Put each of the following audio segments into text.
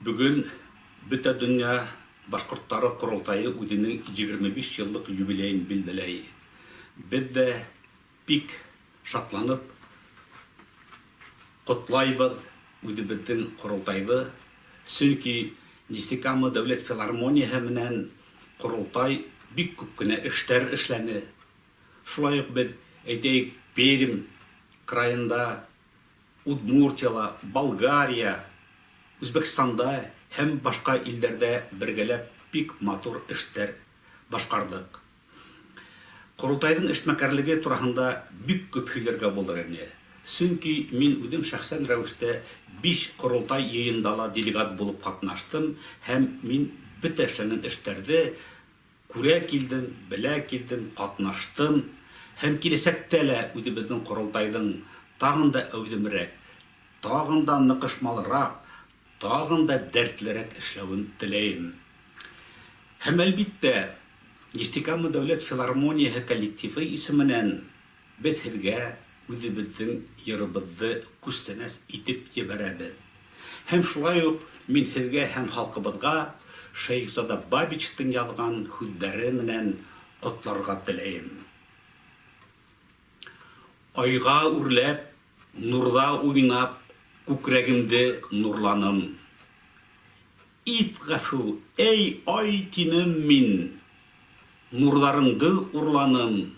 Бөгөн бөтә дөнья башҡорттары ҡоролтайы үҙенең 25 йыллыҡ юбилейын билдәләй. Беҙ ҙә бик шатланып ҡотлайбыҙ үҙебеҙҙең ҡоролтайҙы, сөнки Нефтекама дәүләт филармонияһы менән ҡоролтай бик күп кенә эштәр эшләне. Шулай уҡ беҙ, әйтәйек, Пермь крайында, Удмуртияла, Болгария, Үзбәкстанда һәм башҡа илдәрҙә бергәләп бик матур эштәр башҡарҙыҡ. Ҡоролтайҙың эшмәкәрлеге тураһында бик күп һөйләргә булыр ине. Сөнки мин үҙем шәхсән рәүештә биш ҡоролтай йыйында ла делегат булып ҡатнаштым һәм мин бөтә эшләнгән эштәрҙе күрә килдем, белә килдем, ҡатнаштым һәм киләсәктә лә үҙебеҙҙең ҡоролтайҙың тағын да әүҙемерәк, тағын да ныҡышмалыраҡ, тағын да дәртлерәк эшләүен теләйем. Һәм, әлбиттә, Нефтекама дәүләт филармонияһы коллективы исеменән беҙ һеҙгә үҙебеҙҙең йырыбыҙҙы күстәнәс итеп ебәрәбеҙ. Һәм шулай уҡ мин һеҙгә һәм халҡыбыҙға Шәйехзада Бабичтың яҙған һүҙҙәре менән ҡотларға теләйем. Айға үрләп, нурҙа уйнап, күкрәгемде нурланым. Ит гафу, эй, ай, тинем мин, нурҙарыңды урланым.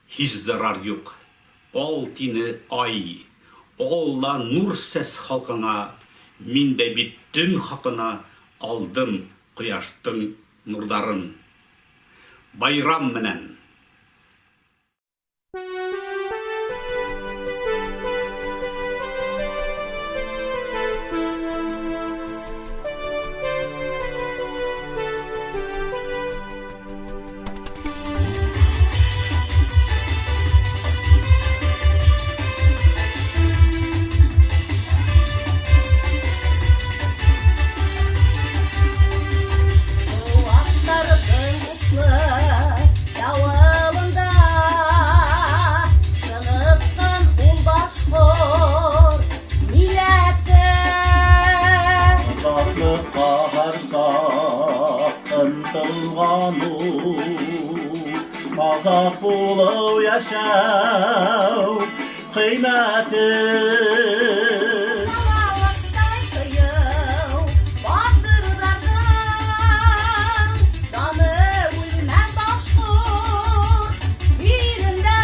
Һис зарар юҡ, ал, тине ай, ал ла нур сәс халҡыңа, мин дә бит төн хаҡына алдым ҡояштың нурҙарын. Байрам менән! Кыуаҡтарҙың утлы дауылында Сыныҡҡан ул башҡорт милләте. Азатлыҡҡа һәр саҡ ынтылған ул. Азат булыу йәшәү ҡиммәте. Салауаттай ҡыйыу батырҙарҙың Даны үлмәҫ башҡорт илендә.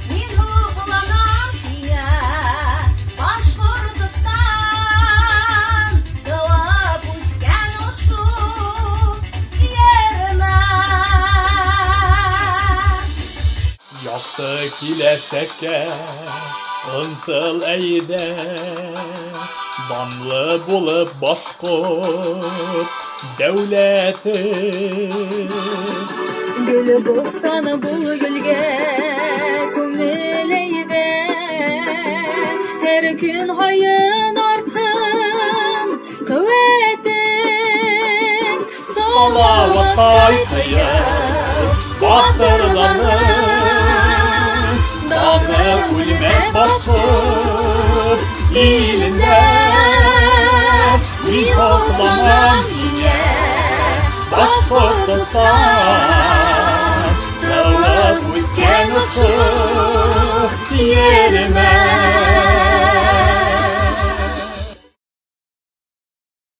Мин һоҡланам һиңә, Башҡортостан, тыуып үҫкән ошо еремә. Яҡты киләсәккә ынтыл әйҙә, Данлы булып башҡорт дәүләте. Гөл бостан бул гөлгә күмел әйҙә, Һәр көн һайын артһын ҡеүәтең. Салауаттай ҡыйыу батырҙарҙың Даны үлмәҫ башҡорт илендә. Мин һоҡланам һиңә, Башҡортостан, Тыуып үҫкән ошо